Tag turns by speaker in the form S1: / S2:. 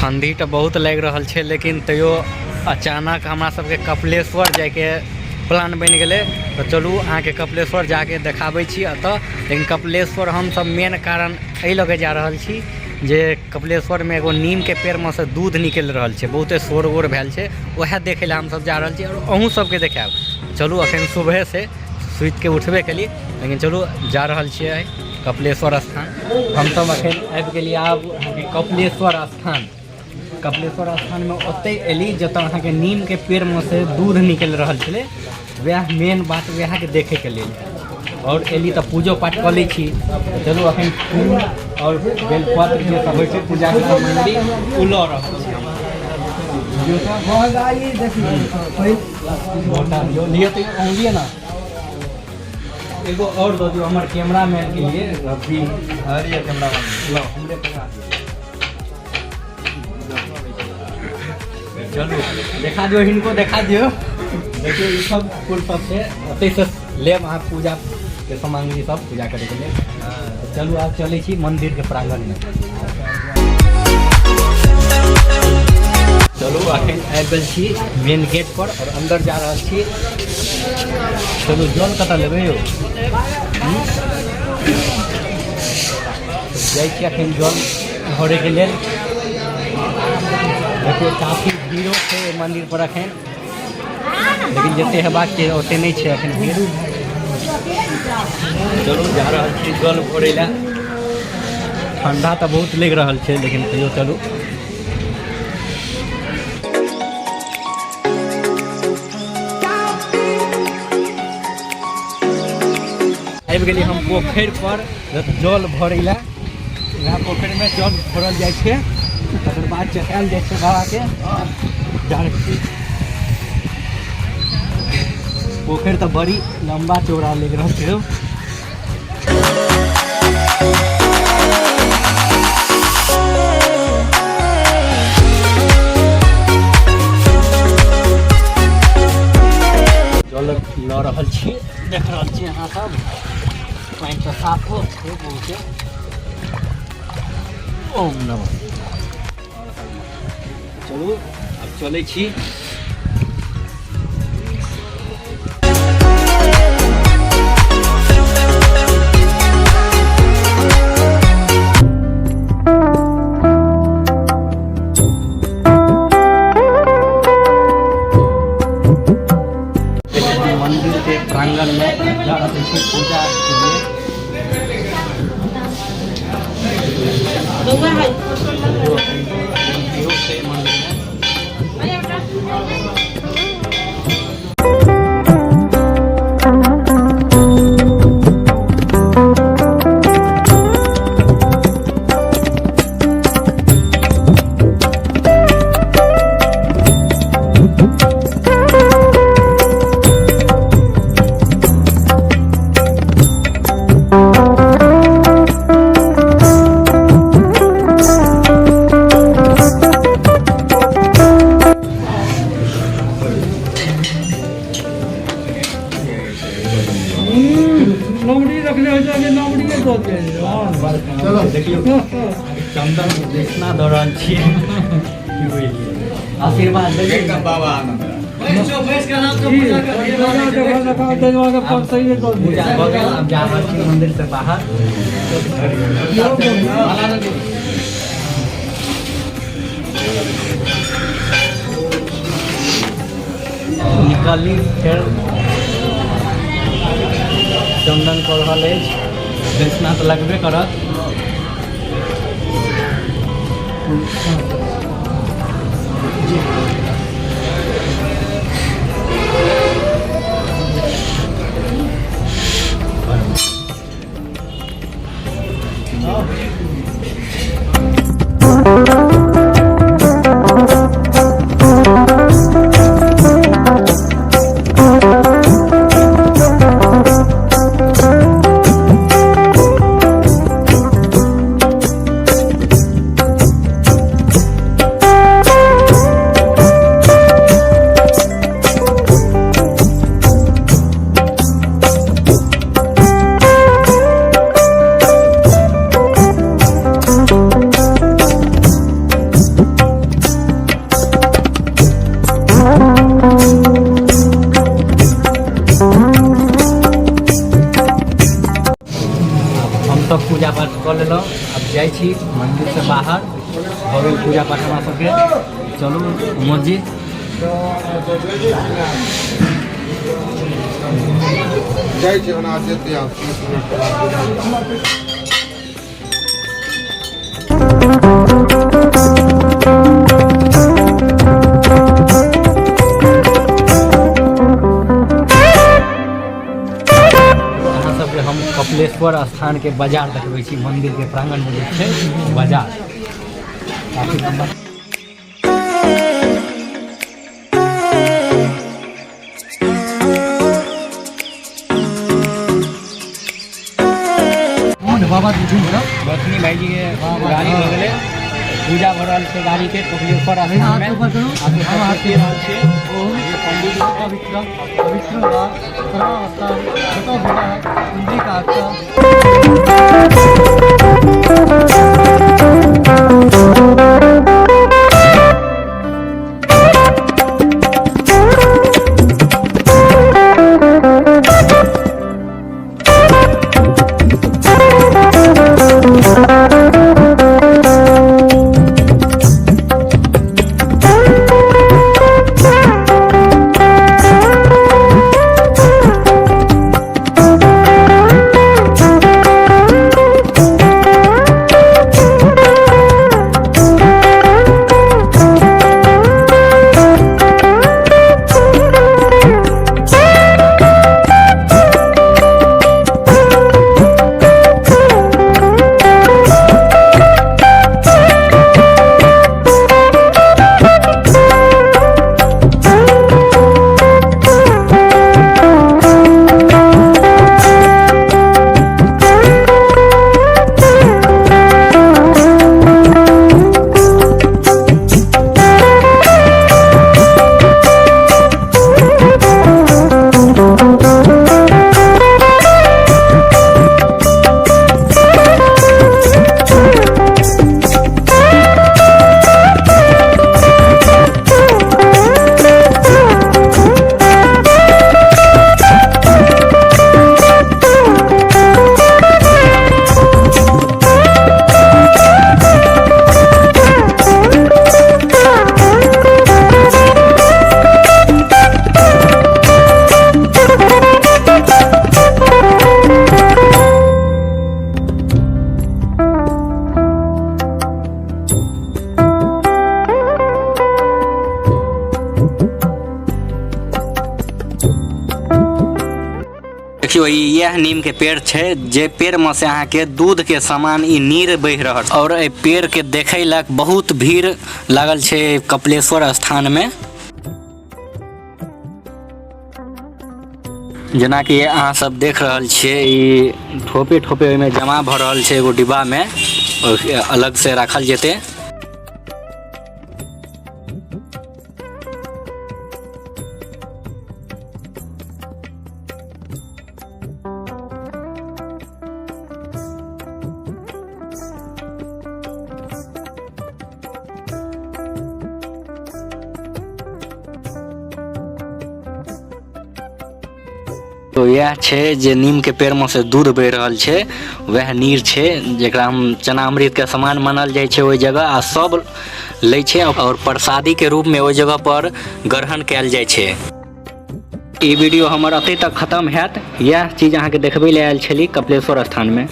S1: ठंडी तऽ बहुत लागि रहल छै, लेकिन तैयो अचानक हमरा सबके कपिलेश्वर जाइके प्लान बनि गेलै। तऽ चलू अहाँके कपिलेश्वर जाके देखाबै छी एतऽ। लेकिन कपिलेश्वर हमसब मेन कारण एहि लऽ कऽ जा रहल छी जे कपिलेश्वरमे एगो नीमके पेड़मे सँ दूध निकलि रहल छै, बहुते शोर वोर भेल छै, वएह देखै लए हमसब जा रहल छी आओर अहूँ सबके देखायब। चलू अखन सुबहेसँ सुतिके उठबे केली, लेकिन चलू जा रहल छियै कपिलेश्वर स्थान। हमसब अखन आबि गेलियै आब अहाँके कपिलेश्वर स्थान। कपिलेश्वर स्थानमे ओतहि एली जतऽ अहाँके नीमके पेड़मे से दूध निकलि रहल छलै, वएह मेन बात वएहके देखैके लेल आओर एली तऽ पूजो पाठ कऽ लै छी। चलू अखन फूल आओर बेलपत्र जे सब होइ छै पूजाके सामग्री ओ लऽ रहल छी हम। लिअ तऽ अहूँ लिअ ने, एगो और दऽ दियौ हमर कैमरामैन के लिए रवि।
S2: अरे कैमरामैन
S1: लो हमरे पकड़ा दियौ। चलू देखा दियौ, हिनको देखा दियौ। देखियौ ई सब फूल सब छै, ओतहिसँ लेब अहाँ पूजा के सामग्री सब पूजा करैके लेल। तऽ चलू आब चलै छी मन्दिरके प्राङ्गणमे। चलू अखन आबि गेल छी मेन गेट पर और अंदर जा रहल छी। चलू जल कतऽ लेबै यौ? जाइ छी अखन जल भरैके लेल। देखियौ काफी भीड़ो छै एहि मन्दिर पर अखन, लेकिन जते हेबाक छै ओते नहि छै अखन भीड़। चलू जा रहल छी जल भरै लए। ठंडा तऽ बहुत लागि रहल छै, लेकिन तैयो चलू। आबि गेलियै हम पोखरि पर जल भरै लए। वएह पोखरिमे जल भरल जाइ छै, तकर बाद चढ़ायल जाइ छै बाबाके। जा रहल छी। पोखरि तऽ बड़ी लम्बा चौड़ा लागि रहल छै। जल लऽ रहल छी, देख रहल छी अहाँ सब। पानि तऽ साफो छै बहुते। ओम नमः। चलू आब चलै छी। मंदिर के प्रांगण में जा रहल छी पूजा के लिए। इहो छै मंदिर में।
S3: नौकरी रखने हो जाए, नौकरी दऽ दे।
S1: चलो देखियौ चंदन दक्षिणा दऽ रहल छियै, की बुझलियै, आशीर्वाद देलियै
S2: बाबा आनंद।
S1: पूजा भऽ गेल, आब जा रहल छी मंदिर से बाहर। निकलली, फेर चंदन कऽ रहल अछि, दक्षिणा तऽ लगबे करत। हमसब पूजा पाठ कऽ लेलहुँ, आब जाइ छी मन्दिरसँ बाहर। भऽ गेल पूजा पाठ हमरा सबके। चलू मोदी
S2: जाइ छै ओना जेतै आब 30 मिनट बाद।
S1: अहाँ सबके हम कपिलेश्वर स्थानके बाजार देखबै छी। मन्दिरके प्रांगणमे जे छै बाजार, काफी लम्बा।
S3: बाबा।
S1: रोशनी भाईजी के गाड़ी भऽ गेलै, पूजा भऽ रहल छै गाड़ी के कपिलेश्वर स्थान में।
S3: हाथ ऊपर करू।
S1: हाथ ऊपर
S3: हाथ
S1: कऽ रहल छै।
S3: ओम
S1: पंडित
S3: पवित्र पवित्र वा सर्वावस्था गतो भुवः कुंजिकाक्ष।
S1: देखियौ, ई इएह नीमके पेड़ छै जे पेड़मे से अहाँके दूधके समान ई नीर बहि रहल। और एहि पेड़के देखै लए बहुत भीड़ लागल छै कपिलेश्वर स्थानमे। जेनाकि अहाँ सब देख रहल छियै, ई ठोपे ठोपे ओहिमे जमा भऽ रहल छै, एगो डिब्बामे अलग से राखल जेतै। तो इएह छै जे नीमके पेड़मे से दूध बहि रहल छै, वएह नीर छै जकरा हम चना अमृतके समान मानल जाइ छै ओहि जगह, आ सब लै छै और प्रसादीके रूपमे ओहि जगह पर ग्रहण कयल जाइ छै। ई वीडियो हमर अतै तक खत्म हैत। इएह चीज अहाँके देखबै लए आयल छली कपिलेश्वर स्थानमे।